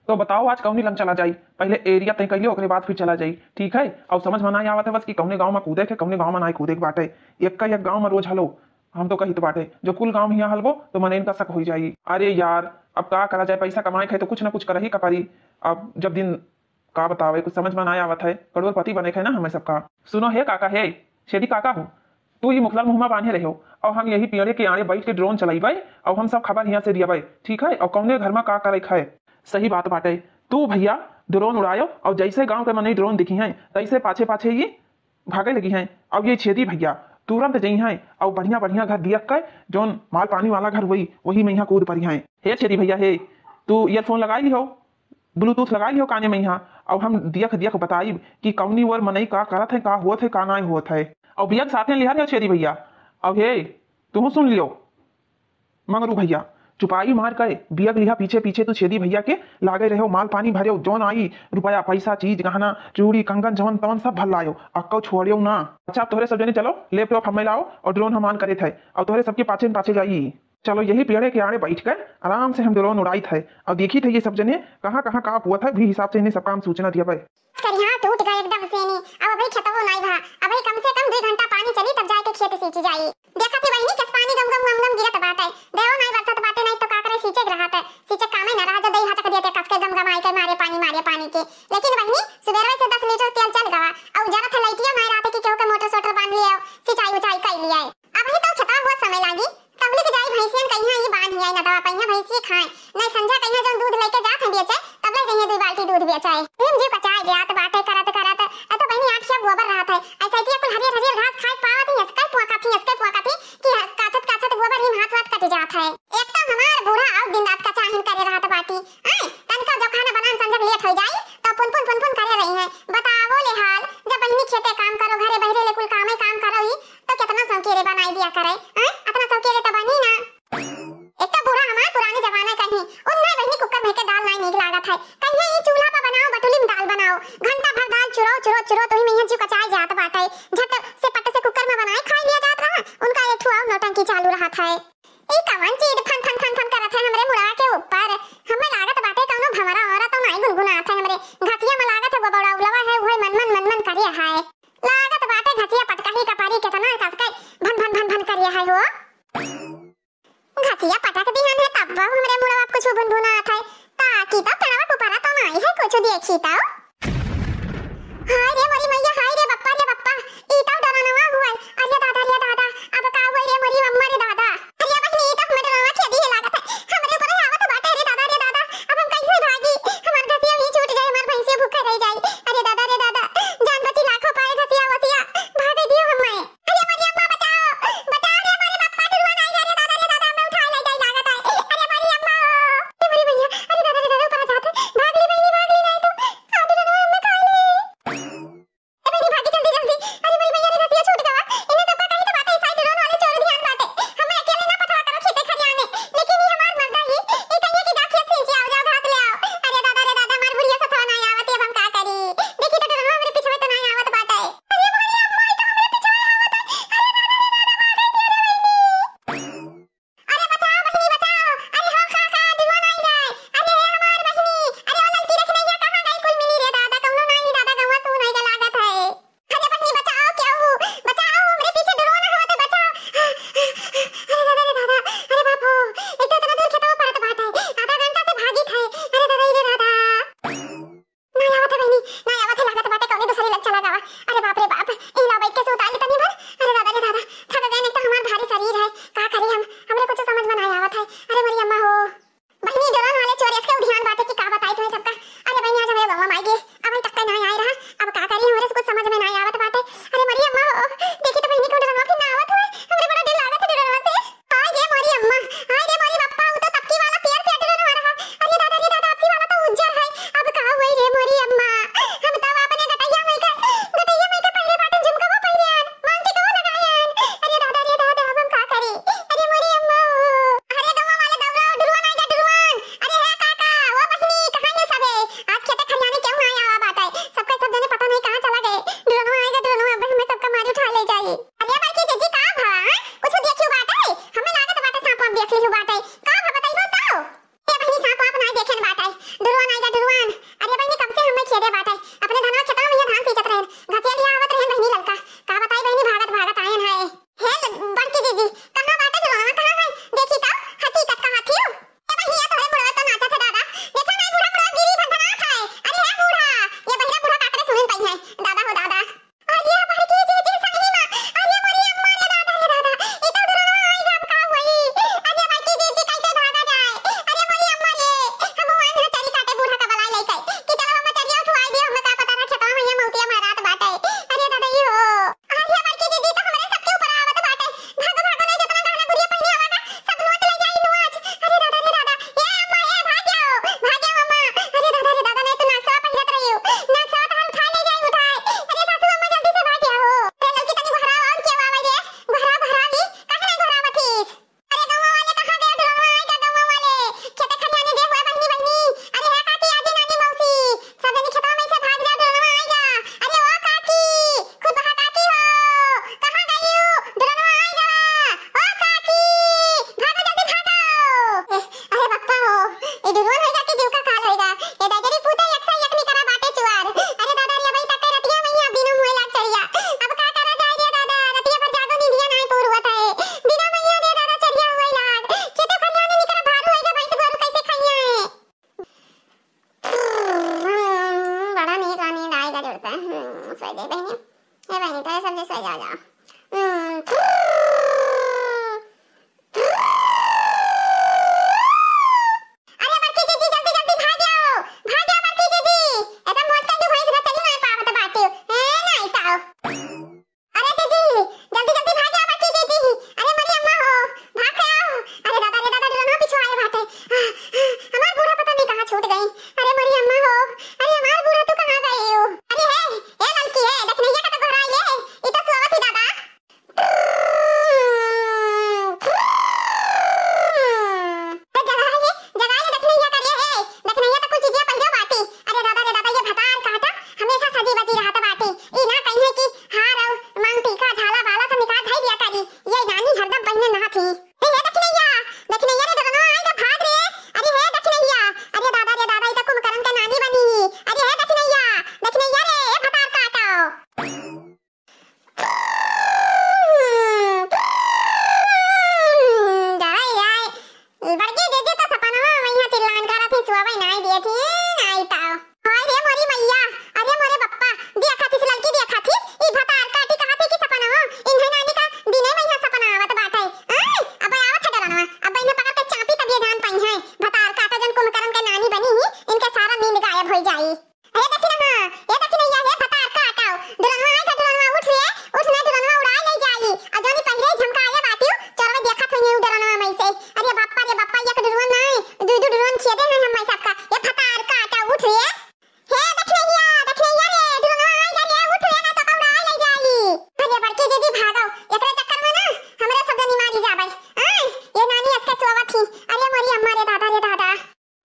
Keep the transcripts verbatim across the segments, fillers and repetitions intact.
तो बताओ, आज कौनी लंग चला जाई? पहिले area तय कइले, ओकरे बाद फिर चला जाई, ठीक है? अउ समझ में नाई आवत है बस कि कौने गाँव में कूदे के, कौने गाँव में नाई कूदे के बाटे। एक का एक गाँव में रोज हलो, हम तो कहित बाटे, जो कुल गाँव हियाँ हलबो तो मनइन का शक होइ जाई। अरे यार, अब का करा जाए, पैसा कमाए के है तो कुछ ना कुछ करही का परी। अब जब दिन का बतावे, कुछ समझ में नाई आवत है, करोड़पति बने के है ना हमें सबका। सुनो हे काका, हे छेदी काका हो, तू ई मुखला मुँह में बांधे रहो, अउ हम यही पेड़े के आड़े बैठ के drone चलाइबे, अउ हम सब खबर हियाँ से दियबे, ठीक है? अउ कौने घर में का करे के है। सही बात बाटे, तू भैया drone उड़ायो, अउ जैसे गाँव के मनई drone देखी हैं, तैसे पाछे पाछे ये भागे लगी हैं। अउ ये छेदी भैया तुरंत जई हैं, अउ बढ़िया बढ़िया घर दियक के, जौन माल पानी वाला घर होई, वही में यहाँ कूद परी हैं। हे छेदी भैया, हे, तू earphone लगाई लिहो, Bluetooth लगाई लिहो काने में यहाँ, अउ हम दियक दियक बताइब कि कौनी ओर मनई का करत है, का होत है, का नाई होत है। अउ बियक साथे लिहा रहो छेदी भैया। अउ हे, तुहू सुन लियो। मंगरू भैया, चुपाई मार के बियक लिहा पीछे पीछे तू छेदी भैया के लागे रहो, माल पानी भर्यो, जौन आई रुपया, पैसा, चीज, गहना, चूड़ी, कंगन, जवन तवन सब भर लायो, अक्को छोड़ियो ना। अच्छा, अब तोहरे सब जने चलो, laptop हमें लाओ अउ drone हम on करे थे, अउ तोहरे सबके पाछे न पाछे जाई। चलो, यही पेड़े के आड़े बैठ कर आराम से हम drone उड़ाई थे अउ देखी थे ये सब जने कहाँ कहाँ का हुआ था, भी हिसाब से इन्हें सब काम सूचना दिया भाई। करिहा टूट गए एकदम से नी, अब अबे खेतवो नाई भा, अबे कम से कम दुई घंटा पानी चली तब जाए के खेत सींची जाई। देखत ही बहिनी, कस पानी गम गम गम गम गिरत बाटे, देवो नाई बरसत बाटे, नाई तो का करे, सींचे के रहत है, सींचे कामे ना रहा, जो दई हाथ दिया ते कस के गम गम आई के मारे पानी, मारे पानी के। लेकिन बहिनी, सुबेरवे से दस लीटर तेल चल गवा, अउ जरा थे लइटिया नाई रहते कि केहू के मोटर सोटर बांध लिया, सिंचाई उचाई कर लिया। अब ही तो खेतवा हुआ समय लागी, तबले के जाई भैंसियन कहिया ई बांध आई, ना दवा पहिया भैंसी खाए, ना संझा कहिया जौन दूध लेके जात है बेचे, तबले जइहे दुई बाल्टी दूध बेचे। भीम जी पचाए जात बाटे करत करत, ए तो बहिनी आठ से गोबर रहत है, ऐसा इतिया कुल हरियर हरियर घास खाए पावत ही, असके पुआ काथी, असके पुआ काथी कि ह-, काछत काछत गोबर ही हाथ वाथ कट जात है। एक तो हमार बूढ़ा अउ दिन रात कचाहिन करे रहत बाटी, आए, तनका जो खाना बनान संझक लेट हो जाई, तो पुन पुन पुन पुन करे रही है। बतावो ले हाल, जब बहिनी खेते काम करो, घरे बहरे ले कुल कामे काम करो ही, तो कितना सौकेरे बनाई दिया करे, आए, अतना सौकेरे तो बनी ना। एक तो बूढ़ा हमार पुराने जमाना कहीं, उन्हें बहिनी कुकर में के दाल नाई नीक लागत है। कहिए ई चूल्हा पर बनाओ, बटुली में दाल बनाओ, घंटा भर दाल चुरो, चुरो, चुरो, तो ही में जीव कचाए जात बाटे। झट से पट से कुकर में बनाए खाई लिया जात रहा, उनका एक ठो और नौटंकी चालू रहत है। ई कवन चीज फन फन फन फन करत है हमरे मुड़वा के ऊपर? हमें लागत बाटे कौनो भंवरा औरत तो नाई गुनगुनात है हमरे घसिया में, लागत है वो बड़ा उलवा है, उहे मन मन मन मन करिया है। लागत बाटे घसिया पटकही का परी, कितना कस के भन भन भन भन करिया है हो। घसिया पटक दिहन है, तब वो हमरे मुड़वा पे कुछ भुनभुनात है। ताकी तो पेड़वा के ऊपर तो नाई है, कुछ देखी तो। हाय रे मोरी मैया, हाय रे बप्पा, रे बप्पा, ई तो डरनवा हुआ। अरे दादा, रे दादा, अब का हुआ रे मोरी अम्मा, रे दादा। अरे बहिनी, ई तो हमरे डरनवा खेदी है लागत है। हमरे ऊपर आवत बाटे, रे दादा, रे दादा, अब हम कैसे भागी? हमार घसिया भी छूट जाए, हमार भैंसिया भूखे रह जाए। अरे दादा, रे दादा, जान बची लाखों पाए घसिया वसिया, भागे दियो हमें। अरे मोरी अम्मा बचाओ, बचाओ रे मोरी बप्पा, डुलुआ नाई है रे दादा, रे दादा, हमें उठाए ले जाए लागत है। अरे मोरी अम्मा, अरे मोरी भैया, अरे दादा, रे दादा, ऊपर आ जात है। भाग ली बहिनी, भाग ली, नाई तो काट डुलुआ हमें खा ली। ए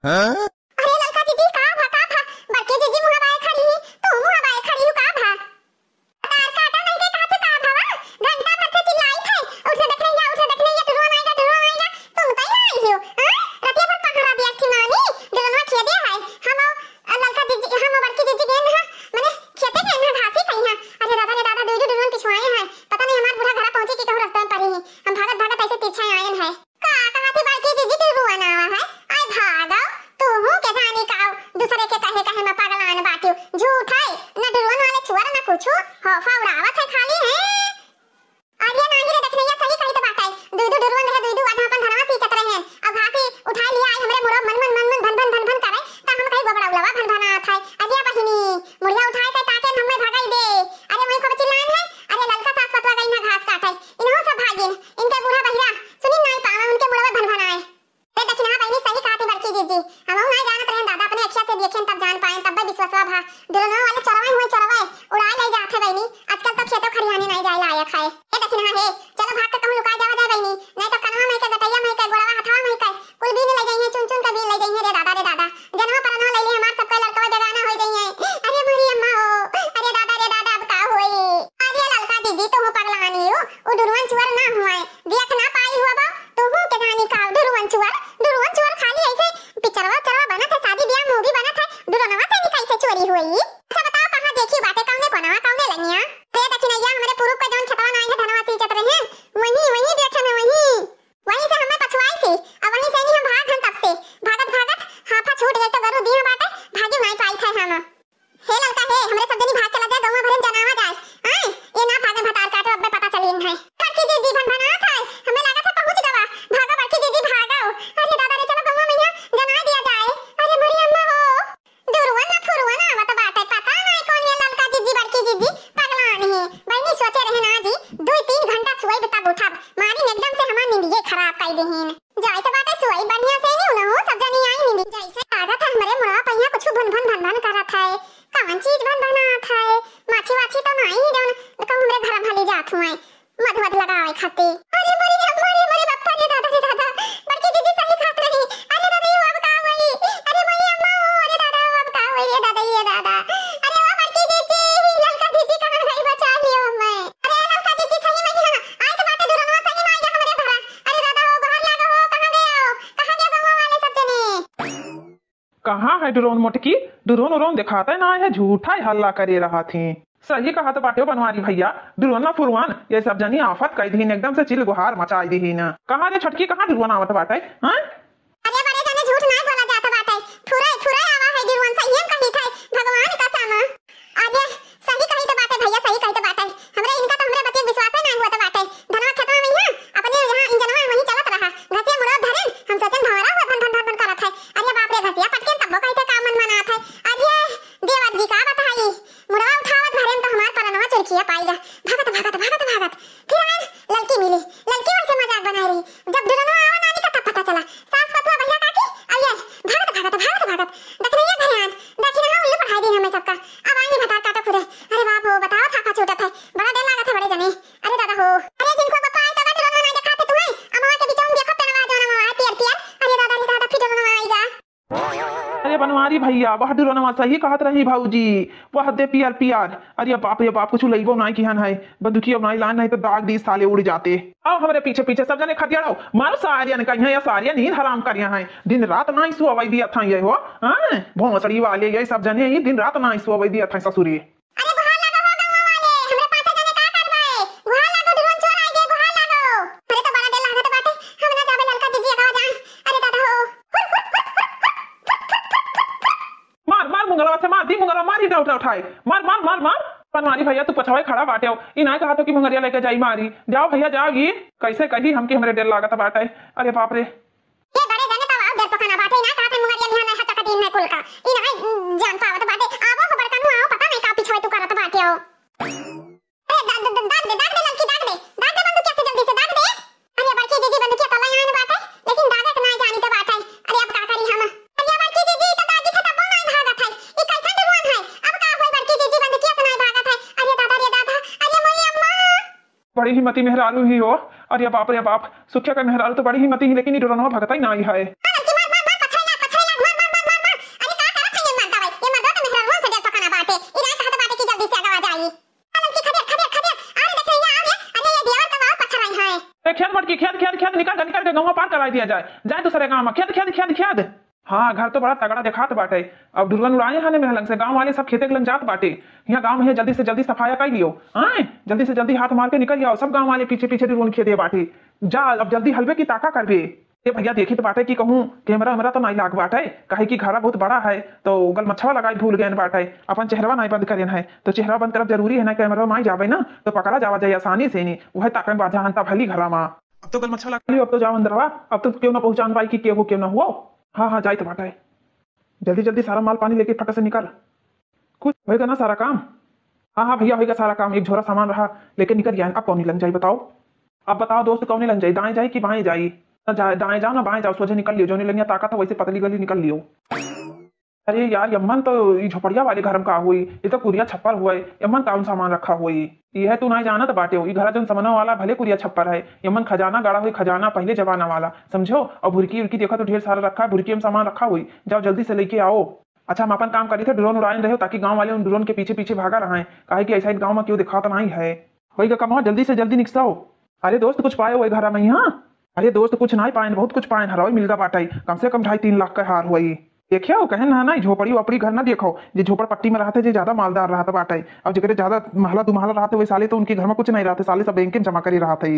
हाँ? अरे ललका जीजी, का भा, का भा? बड़की जीजी मुँह बाए खड़ी ही, तू मुँह बाए खड़ी हू, का भा? तार काटा नहीं के कहत का भवा? घंटा भर से चिल्लाई थे, उठ से देख नहीं जा, उठ से देख नहीं जा, डुरुअन आएगा, डुरुअन आएगा, सुनता ही नहीं हो, हाँ? रतिया भर पहरा दिया थी नानी, डुरुअनवा खेदे है, हम, अ, ललका जीजी, हम बड़की जीजी गेन है, मने खेते गेन है, घासी खाई है। अरे दादा रे दादा, दू दू डुरुअन पिछुआए हैं, पता नहीं हमार बूढ़ा घरा पहुँचे कि कहूँ रास्ते में पड़ी ही, हम भागत भागत ऐसे तिरछा आयन है। का कहत ही बड़की जीजी, डुरुअन आवा है? आय भागो, तू हूँ के जानी काऊ, दूसरे के कहे कहे में पगलान बाटियो। झूठ है, न डुरुअन वाले छुअर न कुछु, हौफा उड़ावत है खाली है। अरे नाही रे दखिनैया, सही कहित बाटे, दुई दू डुरुअन रहे, दुई दू आधा अपन धनवा सींचत रहे, अब घासी उठाए लिया आई हमरे मुड़ो मन मन मन मन भन भन भन भन करे, त हम कही गोबड़ा उलवा भन भन आत है। अरे बहिनी, मुड़िया उठाए के ताके हम मैं भगाई दे। अरे मैं खूब चिल्लान है, अरे ललका सास पतवा गई ना घास काटे, इनहू सब भागिन, इनके बूढ़ा बहिरा सुनी नाई पावे, उनके मुड़वे भन भन आए। ए दखिनहा बहिनी, सही कहत ही बड़की जीजी, हमहू नाई जानत रहेन दादा, अपने अखिया से देखेन तब जान पाएन, तब्बे विश्वासवा भा। डुरनवा वाले चोरवे हुए चोरवे, उड़ाए ले जात है बहिनी, आजकल तो खेतो खरिहाने नाई जाए लायक है। ए दखिनहा हे, चलो भाग के कहूँ लुकाए जावा जाए बहिनी, नाई तो कनवा में के, गटैया में के, गोड़वा हथवा में के, कुल बीन ले जाइए, चुन चुन के बीन ले जाइए रे दादा, रे दादा। जनवा परनवा ले ले हमार सबका लड़कवा बेगाना हो जाइए। अरे मोरी अम्मा हो, अरे दादा, रे दादा, अब का होई? अरे ललका जीजी, तुहू पगलानी हो, उ डुरुअन चुअर ना हुए, देख ना पाई हुआ बा, तुहू के जानी का डुरुअन चुअर, डुरुअन चुअर खाली ऐसे पिक्चरवा उक्चरवा बनत है, शादी ब्याह movie बनत है, डुरनवा से भी कैसे चोरी हुई? अच्छा बताओ, कहाँ देखी बाटे, कौने कोनवा, कौने लंगिया? हे दखिनैया, हमरे पुरुब पे जौन खेतवा नाई है, धनवा सींचत रहे, वहीं, वहीं देखे में, वहीं, वहीं से हमें पछुआई थी, और वहीं से नहीं हम भाग हन तब से, भागत, भागत हाफा छूट गई तो गरु दिया बाटे, भागी नाई पाई थे हम। हे ललका हे, हमरे सब जनी भाग चला जाए, गौवा भरे में जनावा जाए। आए, ये ना भागे भतार काटो, अब्बे पता चली इन्हें। बड़की जीजी भनभनात है, हमें लागत है पहुँच गवा। भागो बड़की जीजी भागो। अरे दादा रे, चलो गौवा में यहाँ जनाए दिया जाए। अरे मोरी अम्मा हो, डुरुअन ना फुरुअन आवत बाटे, पता नहीं कौन ये ललका जीजी बड़की जीजी पगलान है। बहिनी सोचे रहे ना जी, दुई तीन घंटा सोइब तब उठब, मारिन एकदम से हमार नींदिये खराब कई देहिन। जाइत बाटे सोई बढ़िया से, नहीं उनहु सब जनी आई नींदी। जैसे लागत है हमरे मुड़वा पहिया कुछ भन भन भन भन करत है। कवन चीज भन भनात है? माछी वाछी तो नाई है जौन कहूँ हमरे घर भले जात हुए मध वध लगावे खातिर। अरे मोरी रे, मोरी, मोरी बप्पा रे दादा रे दादा, बड़की दीदी सही कहत रही। अरे दादा, ये अब का होई? अरे मोरी अम्मा हो, अरे दादा, अब का होई रे दादा, ये दादा। अरे ओ बड़की दीदी, ललका दीदी कहाँ गई? बचा लियो हमें। अरे ललका दीदी सही में ही ना, आई तो बाटे दुरनवा सही में आई हमरे घरा। अरे दादा हो, बाहर लागो हो, कहाँ गया हो? कहाँ गया गौवा वाले सब जने? कहाँ है डुरोन मोटकी? डुरोन उरोन देखाता है ना है, झूठा ही हल्ला करे रहा थी। सही कहत बाटे हो बनवारी भैया, डुरोन ना फुरवान, ये सब जनी आफत कई दीन, एकदम से चिल गुहार मचाई दीन। कहाँ रे छोटकी, कहाँ डुरोन आवत बाटे? हाँ? अरे बड़े जने झूठ ना बोला जात बाटे, फुरे फुरे आवा है डुरोन, सही हम कही थे भगवान कसम। अरे सही कही तो बाटे भैया, सही कही तो बाटे, हमरे इनका तो हमरे बतिया विश्वास ही ना हुआ तो बाटे। धनवा खेतवा में है, अपने यहाँ इंजनवा वहीं चलत रहा, घसिया मुड़वा धरेन, हम सोचन भंवरा हुआ भन भन भन भन करत है। अरे बाप रे, घसिया पटकेन तब्बो कहिते का मन मनात है। अरे देवर जी का बताई, मुड़वा उठावत भरेन तो हमार परनवा चुरकिया पाई गा। भागत, भागत, भागत, भागत फिर आएन, ललकी मिली, ललकी वैसे मजाक बनाए रही। जब दुरनवा आवा नानी का तब पता चला, सास पतवा भैया काकी, अब ये भागत, भागत, भागत, भागत दखिनैया घरे आन, दखिनहा उल्लू पढ़ाई दिन हमें सबका। अब आई भतार काटो खुदे। अरे बाप हो, बताओ था का छूटत है, बड़ा डर लागत है बड़े जने। अरे दादा हो, अरे जिनको पापा आए तो अगर डुरनवा ना देखाते तुम्हें, अमवा के बिचौन देखो पेनवा जौन अमवा है पियर पियर। अरे दादा रे दादा, फिर डुरनवा आएगा। अरे बनवारी भैया, वह डुरनवा सही कहत रही भौजी, वह दे पियर पियर। अरे बाप रे बाप, कुछ लइबो नाई किहन है, बंदूकिया नाई लान, नहीं तो दाग दी साले उड़ जाते। आओ हमरे पीछे पीछे सब जने खटियाड़ो, मारो सारियन का यहाँ या सारियन नींद हराम कर यहाँ है, दिन रात नाई सुअवै दिया था ये हो, हाँ भोसड़ी वाले ये सब जने ही दिन रात नाई सुअवै दिया था ससुरी। अरे गुहार लागो हो गौवा वाले, हमरा पाछे जाने का करबे? गुहार लागो, डुरवन चोर आइ गे, गुहार लागो। अरे तो बड़ा डर लागत बाटे, हम ना जाबे ललका दीदी अगवा जाए। अरे दादा हो। मार, मार मुंगरवा से, मार दी मुंगरवा, मार ही उठा उठाए। मार, मार, मार, मार। बनवारी भैया तू पछवाए खड़ा बाटे हो। ई ना कहा तो कि मुंगरिया लेके जाई मारी। जाओ भैया जाओ, ई कैसे कही हमके हमरे डर लागत बाटे। अरे बाप रे। ये बड़े जने तो आउ डरपोखा ना बाटे, ना कहत है मुंगरिया बिहान है हचक दिन है कुल का। ई ना जान पावत बाटे। आवो हो बड़का नु, आवो, पता नहीं का पिछवे तू करत बाटे हो। अरे दा-, दा-, दा-, दाग दे, दाग दे ललकी, दाग दे। दाग दे बंदूकिया से जल्दी से, दाग दे। अरे बड़की दीदी बंदूकिया तो लइ आन बाटे, लेकिन दागे के ना जानी तो बाटे। अरे अब का करी हम? अरे बड़की दीदी तो दागी थे तब्बो ना भागत है। ई कैसन डुरुअन है? अब का होई बड़की दीदी बंदूकिया से ना भागत है? अरे दादा रे दादा, अरे मोरी अम्मा। बड़ी हिम्मती मेहरारू ही हो। अरे बाप रे बाप, सुखिया का मेहरारू तो बड़ी हिम्मती ही, लेकिन ई डुरनवा भगता ही ना आई है। मार लड़की, मार, मार, मार, पथरेला, पथरेला, मार, खेद, खेद, निकल के, निकल के गौवा पार कराई दिया जाए, जाए दूसरे गाँव में। खेद, खेद, खेद, खेद। हाँ, घर तो बड़ा तगड़ा देखात बाटे। अब ढुरवन उड़ाए हने मेहलंग से, गाँव वाले सब खेते के लंग जात बाटे। यहाँ गाँव में है, जल्दी से जल्दी सफाया कर लियो। आए, जल्दी से जल्दी हाथ मार के निकल जाओ, सब गाँव वाले पीछे पीछे ढुरवन खेदे बाटे। जा, अब जल्दी हलबे की ताका करबे। ए भैया, देखित बाटे कि कहूँ कैमरा वैमरा तो नाई लाग बाटे, काहे कि घरा बहुत बड़ा है, तो गलमछवा लगाई भूल गए बाटे, अपन चेहरवा नाई बंद करेन है, तो चेहरा बंद करब जरूरी है ना, कैमरा में आई जावे ना, तो पकड़ा जावा जाए आसानी से नी। वह ताकन बाझा हन तब हली घरा मा। अब तो गलमछवा लगा लियो, अब तो जाओ अंदरवा, अब तो केहू ना पहचान पाई कि के हो, केहू ना हुआ। हाँ, हाँ, जाइत बाटे। जल्दी, जल्दी सारा माल पानी लेके फट से निकल। कुछ होएगा ना सारा काम? हाँ, हाँ भैया, होएगा सारा काम। एक झोरा सामान रहा, लेके निकल गया। अब कौनी लंग जाई बताओ? अब बताओ दोस्त, कौनी लंग जाई? दाएं जाई कि बाएं जाई? ना जा-, दाएं जाओ ना बाएं जाओ, सोझे निकल लियो। जौनी लंगिया ताकत है वैसे पतली गली निकल लियो। अरे यार, यम्मन तो ई झोपड़िया वाले घर में का होई? ये तो कुरिया छप्पर हुआ है। यम्मन कौन सामान रखा होई? यह तू नाई जानत बाटे हो, ई घरा जौन समनवा वाला भले कुरिया छप्पर है, यम्मन खजाना गाड़ा होई, खजाना पहले जमाना वाला, समझो। और भुरकी उरकी देखा तो ढेर सारा रखा है, भुरकी में सामान रखा होई। जाओ जल्दी से लेके आओ। अच्छा, हम अपन काम करी थे, ड्रोन उड़ाए रहे हो, ताकि गाँव वाले उन ड्रोन के पीछे पीछे भागा रहा है, काहे कि ऐसा इन गाँव में क्यों दिखाता नहीं है। वही का कमवा, जल्दी से जल्दी निकसाओ। अरे दोस्त, कुछ पाए हुए घरा में यहाँ? अरे दोस्त, कुछ नाई पाएन, बहुत कुछ पाएन, हरावे मिलगा बाटे, कम से कम ढाई तीन लाख का हार हुई। देखियो, कहे ना, ना, झोपड़ी वोपड़ी घर ना देखो, जे झोपड़पट्टी में रहते, जे ज्यादा मालदार रहत बाटे, और जेकरे ज्यादा महला दो महला रहते, वही साले तो उनके घर में कुछ नहीं रहते, साले सब बैंक में जमा करे रहते।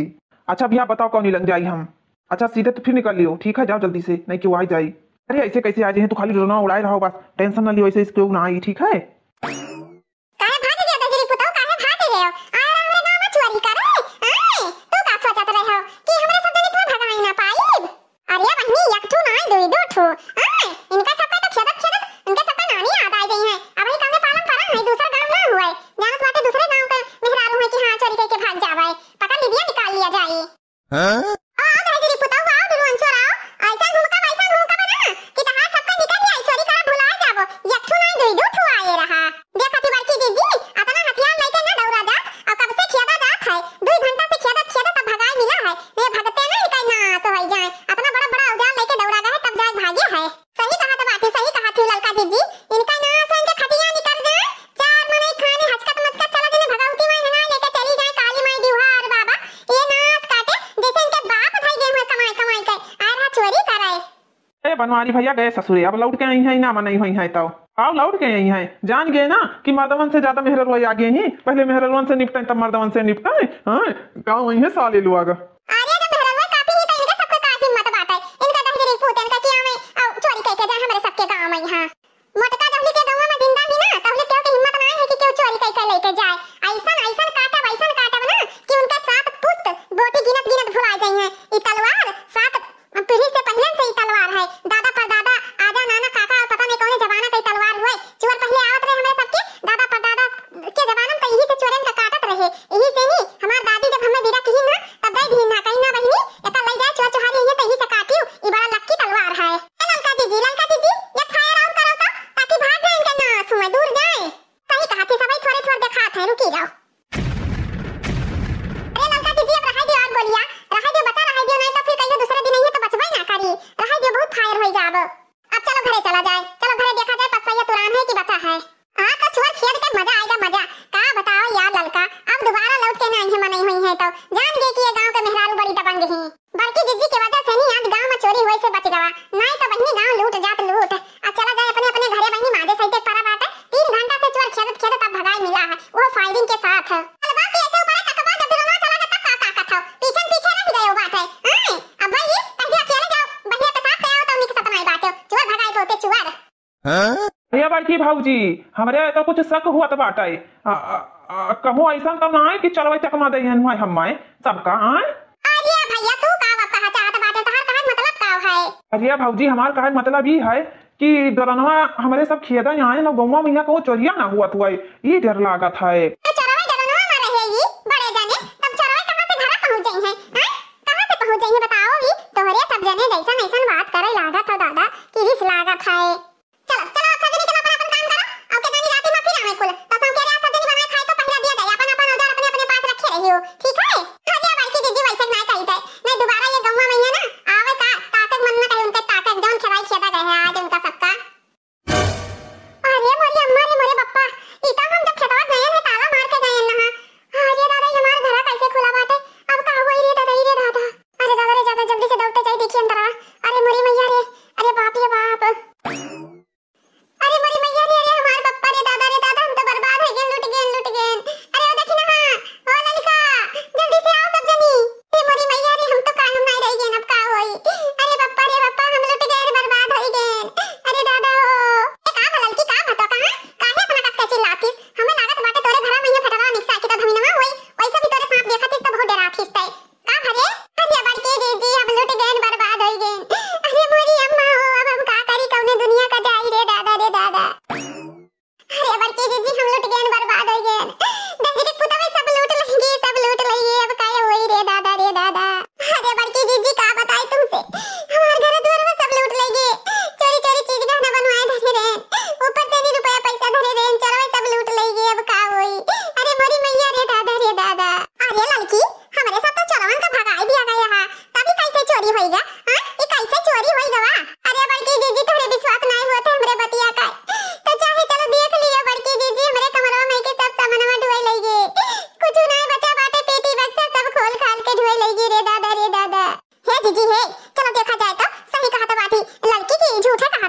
अच्छा भैया, बताओ कौनी लंग जाई हम? अच्छा, सीधे तो फिर निकल लियो, ठीक है, जाओ जल्दी से, नहीं क्यों आ जाई। अरे ऐसे कैसे आ जाए, तू खाली ड्रोन उड़ाए रहो बस, टेंशन ना लियो, ऐसे इसको ना आई, ठीक है। काहे भाग गया दजरी पुतऊ, काहे भाग गए हो? आए रहो हमरे गाँव में चोरी करे। आए, तू का सोचत रहे हो कि हमरे सब जने तुम्हें भगाई ना पाइब? अरे बहिनी, एक ठू नाई, दुई दो ठू। आए, इनका सबका तो खेदत खेदत इनके सबका नानी याद आ गई है। अब ही कौने पालम पड़ा है, दूसरा गाँव ना हुए, जानत बाटे दूसरे गाँव का मेहरारू है कि हाँ चोरी करके भाग जावे। पकड़ लीजिए, निकाल लिया जाए। हाँ? आओ, आओ, दहेजरी पुतऊ, आओ, दुल्हन चोर, आओ। ऐसा घूमका, वैसा घूमका बना कि तहार सबका निकल जाए, चोरी करा भुला जाबो। एक ठू नाई, दुई दो ठू आए रहा। देखा थी बड़की जीजी, अतना हथियार लेके ना दौड़ा जात, और कब से खेदा जात है। दुई घंटा से खेदत, खेदत अब भगाए मिला है। ये भगते ना इनका नाश होई जाए। अतना बड़ा, बड़ा औजार लेके दौड़ा गए, तब जाए भागे है। सही कहत बाटे, सही कहत ही ललका जीजी। इनका नाश है, इनके खटिया निकल जाए। चार मनई खाने हचकत मचकत चला जने भगवती माई नहाए लेके चली जाए, काली माई दिवहार बाबा। ये नाश काटे, जैसे इनके बाप भाई गए हुए कमाए कमाए के, आ रहा चोरी कराए। ए बनवारी भैया गए ससुरे, अब लौट के आई हैं, ना मनई हुई हैं तो। आओ लौट के आई हैं, जान गए ना कि मर्दवन से ज्यादा मेहररुआ आगे ही, पहले मेहररुअन से निपटें तब मर्दवन से निपटें। हाँ, गाँव आई है साले लोग। अरे जब मेहररुआ काफी ही तो इनके सबके का हिम्मत बाटे, इनका दहिजरी पूत इनका किया में, आओ चोरी करके जाए हमारे सबके गाँव में यहाँ। मोटका जब के गाँव में जिंदा ही ना, तब के केहू के हिम्मत ना है कि केहू चोरी करके लेके जाए। ऐसन, ऐसन काटब, ऐसन काटब ना कि उनका सात पुस्त बोटी गिनत गिनत भुला जाई हैं। ई तलवार सात पीढ़ी से पहले से ही तलवार है। दादा परदादा, आजा नाना काका और पता नहीं कौने जमाना का ही तलवार हुए। चोर पहले आवत रहे हमरे सबके, दादा परदादा के जमाना में तो यही से चोरन का काटत रहे। यही से नहीं, हमार दादी जब हमें विदा किही ना, तब दे दिही ना, कहीं ना बहिनी, एका ले जाए चोर चोहारी, ये तो यही से काटियो, ई बड़ा लक्की तलवार है। ए ललका जीजी, ललका जीजी, एक fire और करो तो, ताकि भाग जाए इनके नाश हुए, दूर जाए। सही कहा थी, सबई थोड़े थोड़े देखात है, रुकी जाओ। अरे ललका जीजी, अब रहाई दियो और गोलियां, रहाई दियो, बचा रहाई दियो, नहीं तो फिर कहियो दूसरे दिन नहीं है तो बचबे ना करी। रहाई दियो, बहुत fire होई जाब। अब चलो घरे चला जाए, चलो घरे देखा जाए पसवैया तुरान है कि बचा है। हाँ तो चोर खेद के मजा आएगा मजा। का बताओ यार ललका, अब दोबारा लौट के ना आई है मनई हुई है तो जान गए कि ये गांव के मेहरारू बड़ी दबंग ही। बड़की जीजी के वजह से नहीं आज गांव में चोरी हुए से बच गवा, नहीं तो बहिनी गांव लूट जात लूट। आ चला जाए अपने अपने घरे बहिनी, माजे सहित एक परा बाटे। तीन घंटा से चोर खेदत खेदत अब भगाई मिला है, वो firing के साथ। अलवा के ऐसे ऊपर टकवा जब ड्रोनवा चला गया तब का ताकत हो, पीछे पीछे रह गए हो बाटे। हाँ, अब भाई पहले अकेले जाओ, बहिया के साथ गया हो तो उन्हीं के साथ नहीं बाटे, चोर भगाई बोलते चोर। हाँ? भैया बड़की भौजी, हमरे तो कुछ शक हुआ तो बाटे। आ, आ, आ, कहूँ ऐसा तो ना है कि चलवे चकमा दे हन हुआ हम आए सबका आए। अरे भैया, तू का कहा चाहत बाटे? तहार कहे मतलब का है? अरे भौजी, हमार कहे मतलब ई है कि दरनवा हमरे सब खेदा आए न, गौवा में यहाँ कहूँ चोरिया ना हुआ हुआ, ई डर लागत है। तो चोरवे दरनवा में रहे ई बड़े जने, तब चोरवे कहाँ से घरा पहुँच जाई हैं? हैं? कहाँ से पहुँच जाई हैं बताओ? ई तोहरे सब जने जैसन ऐसन बात करे लागत हो दादा कि रिस लागत है। चलो, चलो, आप सब जने चलो अपन, अपन काम करो। अब के तनी राती में फिर आवे कुल। तो सब के आज सब जने बनाए खाए तो पहरा दिया जाए। अपन, अपन औजार अपने, अपने पास रखे रहियो। ठीक है? हाँ जी, बड़की जीजी वैसे ना कही थे। नहीं, दोबारा ये गौवा में है ना, आवे का, ताकत मन ना कहे उनके ताकत, जौन खेदाई खेदा गए हैं आज उनका सबका। अरे मोरी अम्मा रे, मोरे बप्पा, ई तो हम जब खेतवा गए हैं, ताला मार के गए हैं ना। अरे दादा, ये हमार घरा कैसे खुला बाटे? अब का होई रे दादा, ई रे दादा। अरे दादा रे,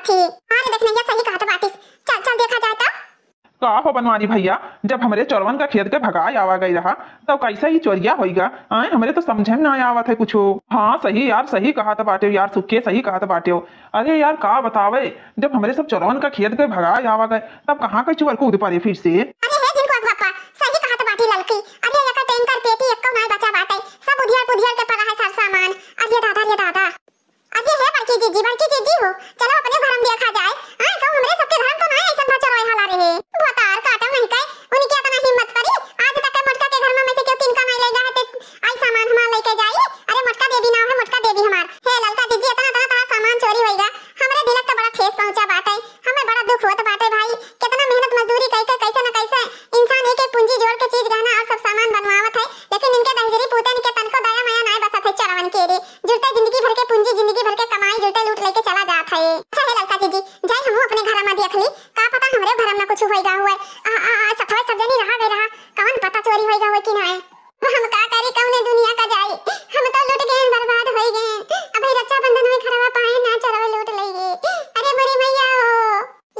थी। हाँ रे, देखने के सही कहत बाटिस। चल, चल देखा जाए तो। का हो बनवारी भैया, जब हमरे चोरवन का खेद के भगाए आवा गई रहा, तब कैसा ही चोरिया होइगा? आए, हमरे तो समझे में ना आवत है कुछो। हाँ, सही यार, सही कहत बाटेउ यार, सुक्के सही कहत बाटेउ। अरे यार, का बतावे, जब हमरे सब चोरवन का खेद के भगाए आवा गए, तब कहाँ के चोर कूद पड़े फिर से। अरे हे जिनको अगुआ पा, सही कहत बाटी ललकी। अरे एकर टैंकर पेटी एक्को नाय बचा बाटे, सब उधियर पुधियर के पड़ा है सब सामान। अरे दादा, अरे दादा। अरे हे बड़की जीजी, बड़की जीजी हो, चलो अपने घर में देखा जाए। आए, कहूँ हमरे सबके घर में तो नाय ऐसन भचर होए वाला रहे। भतार काटो नहीं कहे, उनके इतना हिम्मत पड़ी, आज तक के मोटका के घर में, में से केहू तिनका नाय ले गया है, ते आई सामान हमार लेके जाई। अरे मोटका देवी नाव है, मोटका देवी हमार। हे ललका जीजी, इतना, इतना, इतना सामान चोरी होइगा, हमरे दिल के बड़ा ठेस पहुँचा बाटे, हमें बड़ा दुख होत बाटे भाई। कितना मेहनत मजदूरी कई के कैसे न कैसे इंसान एक एक पूंजी जोड़ के चीज गहना और सब सामान बनवावत है, लेकिन इनके दहिजरी पूतन के तनको दया माया नाय बसत है चोरवन के रे। जुरते जिंदगी भर के पूंजी, जिंदगी भर के कमाई जुरते लूट लेके चला जात है। अच्छा हे ललका जीजी, जाई हमहू अपने घर में देख ली, का पता हमरे घर में कुछ होइगा हुए। आ, आ, आ, सथवा सब जनी रहा गए रहा, कौन पता चोरी होइगा हुए कि नाय। हम का करी, कौने दुनिया का जाई, हम तो लूट गए, बर्बाद हो गए। अबे रक्षाबंधन में घरवा पाए ना चोरवा लूट लेगी। अरे मोरी मैया हो।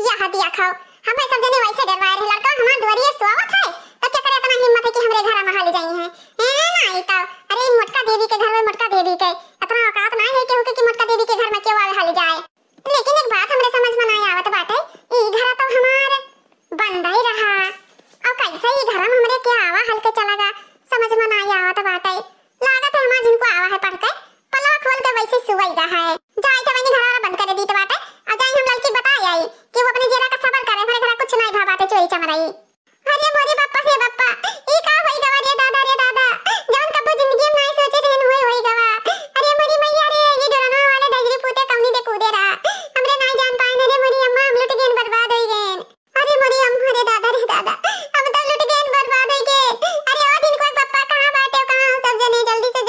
यह दिया खाओ, हमें सब जने वैसे डरवाए रहे, लड़का हमार दुआरिये सोवत है, तो केकरे इतना हिम्मत है कि हमरे घर में हाल जाई है? ए, नाई तो, अरे मोटका देवी के घर में, मोटका देवी के इतना औकात नाय है केहू के कि मोटका देवी के घर में केहू आवे हाल जाए। लेकिन एक बात हमरे समझ में नाय आवत बाटे, ई घर तो हमार बंद ही रहा, और कैसे ई घर में हमरे के आवा हाल के चला गा, समझ में नाय आवत बाटे। लागत है हमार जिनको आवा है पढ़ के, पलवा खोल के वैसे सुवई गा है। जाई तो वही घर वाला बंद कर दी तो बाटे, और जाई हम लड़की बताई आई कि वो अपने जेरा का सबर करे, हमारे घर कुछ नाय भा बाटे चोरी चमराई। अरे मोरे बप्पा रे बप्पा, ई का होई गवा रे दादा रे दादा, जौन कबो जिंदगी में नाय सोचे रहन हुए होई गवा। अरे मोरी मैया रे, ये डोरनवा वाले दहिजरी पूते कौनी दे कूदे रहा, हमरे नाय जान पाए न रे मोरी अम्मा, हम लुट गेन बर्बाद होई गेन। अरे मोरी अम्मा रे दादा रे दादा, हम तो लुट गेन बर्बाद होई गेन। अरे ओ जिनको बप्पा कहाँ बाटे, कहाँ हो सब जने, जल्दी से